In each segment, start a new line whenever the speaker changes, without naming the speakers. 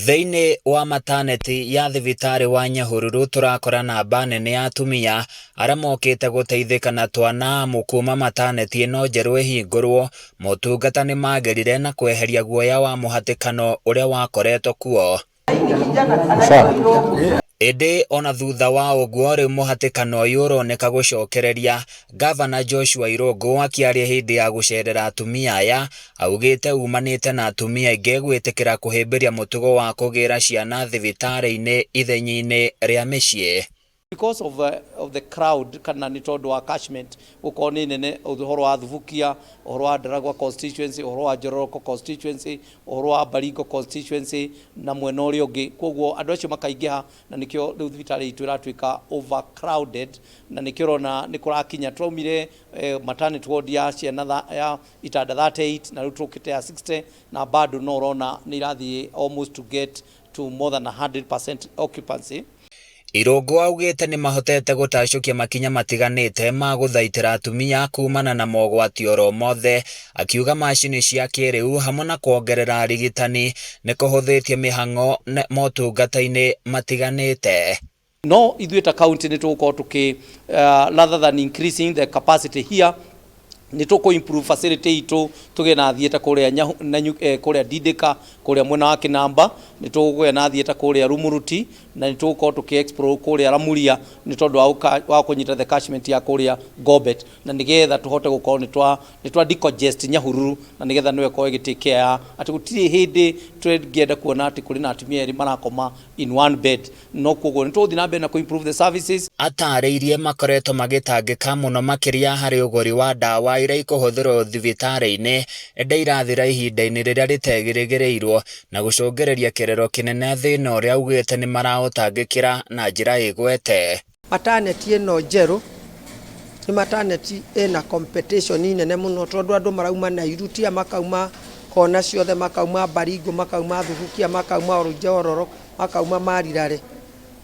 Thĩinĩ wa mataneti ya thibitarĩ wa Nyahururu tũrakora namba nene ya atumia arĩa mokĩte gũteithĩka na twana amu kuma mataneti ĩno njerũ ĩhingũrwo motungata nĩ magĩrire na kweheria guoya wa mũhatĩkano ũrĩa wakoretwo kuo. Ĩndĩ ona thutha wa ũguo rĩu mũhatĩkano ũyũ ũroneka gũcokereria. Gavana Joshua Irũngũ akĩaria hĩndĩ ya gũcerera atumia aya augĩte umanĩte na atumia aingĩ gwĩtĩkĩra kũhĩmbĩria mũtugo wa kũgĩra ciana thibitarĩ-inĩ ithenya-inĩ rĩa mĩciĩ.
Because of the crowd kana nĩ tondũ wa catchment gũkorwo nĩ nene, ũhoro wa Thubukia, ũhoro wa Ndaragwa constituency, ũhoro wa Njororoko constituency, ũhoro wa Baringo constituency na mwena ũrĩa ũngĩ, koguo andũ acio makaingĩha na nĩkĩo rĩu thibitarĩ itũ ĩratuĩka overcrowded, na nĩkĩo ũrona nĩ kũrakinya twaumire maternity ward ya ciana ya itanda 38 na rĩu tũkĩte ya 60, na bado no ũrona nĩ irathiĩ almost to get to more than 100% occupancy.
Irũngũ augĩte nĩ mahotete gũtacũkia makinya matiganĩte ma gũthaitĩra atumia kumana na mogwati oro mothe, akiuga macini cia kĩrĩu hamwe na kuongerera arigitani nĩ kũhũthĩtie mĩhang'o motungata-inĩ matiganĩte.
No ithuĩ ta county nĩ tũgũkorwo tũkĩ rather than increasing the capacity here, nĩ tũkũ improve facility itũ tũgĩe na theatre kũrĩa kũrĩa Didika, kũrĩa mwena wa Kinamba, nĩ tũgũgĩa na theatre kũrĩa Rumuruti, na nĩ tũgũkorwo tũkĩ explore kũrĩa Ramuria nĩ tondũ wa kũnyita the catchment ya kũrĩa Gobet, na nĩgetha tũhote gũkorwo nĩ twa decongest Nyahururu, na nĩgetha nĩwe ĩkorwo ĩgĩ take care ya atĩ gũtirĩ hĩndĩ tũngĩenda kuona atĩ kũrĩ na atumia erĩ marakoma in one bed. No koguo nĩ tũgũthiĩ na mbere na kũ improve the services.
Atarĩirie makoretwo magĩtangĩka mũno makĩria harĩ ũgũri wa ndawa iria ikũhũthĩrwo thibitarĩ-inĩ, ĩndĩ irathira ihinda-inĩ rĩrĩa rĩterĩgĩrĩirwo na gũcũngĩrĩria kĩrĩro kĩnene, thĩna ũrĩa augĩte nĩ maraũtangĩkĩra na njĩra ĩgwete.
Maternity ĩno njerũ nĩ maternity ĩna competition nene mũno, tondũ andũ marauma Nairutia, makauma kona ciothe, makauma Baringo, makauma Thubukia, makauma Olonjororo, makauma Marirare,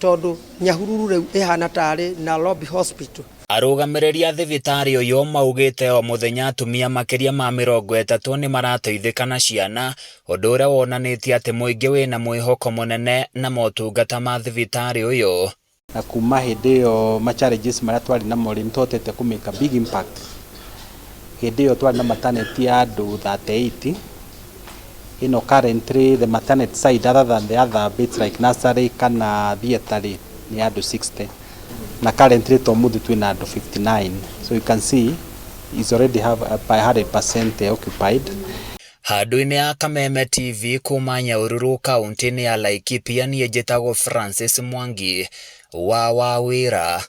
tondũ Nyahururu rĩu ĩhana tarĩ Nairobi Hospital.
Arũgamĩrĩri a thibitarĩ ũyũ maugĩte o mũthenya atumia makĩria ma 30 nĩ marateithĩka na ciana, ũndũ ũrĩa wonanĩtie atĩ mũingĩ wĩna mwĩhoko mũnene na motungata ma thibitarĩ ũyũ.
Na kuma hĩndĩ ĩyo ma challenges marĩa twarĩ namo rĩ, nĩ tũhotete kũ make a big impact. Hĩndĩ ĩyo twarĩ na maternity ya andũ 38. Ĩno currently the maternity side, other than the other bits like nursery kana theatre rĩ, nĩ andũ 60, na currently to mũthĩ twĩna andũ 59, so you can see is already have by 100% occupied.
Handũ-inĩ ya Kameme TV kuma Nyahururu, kaunti-inĩ ya Laikipia, niĩ njĩtagwo Francis Mwangi wa Wawĩra.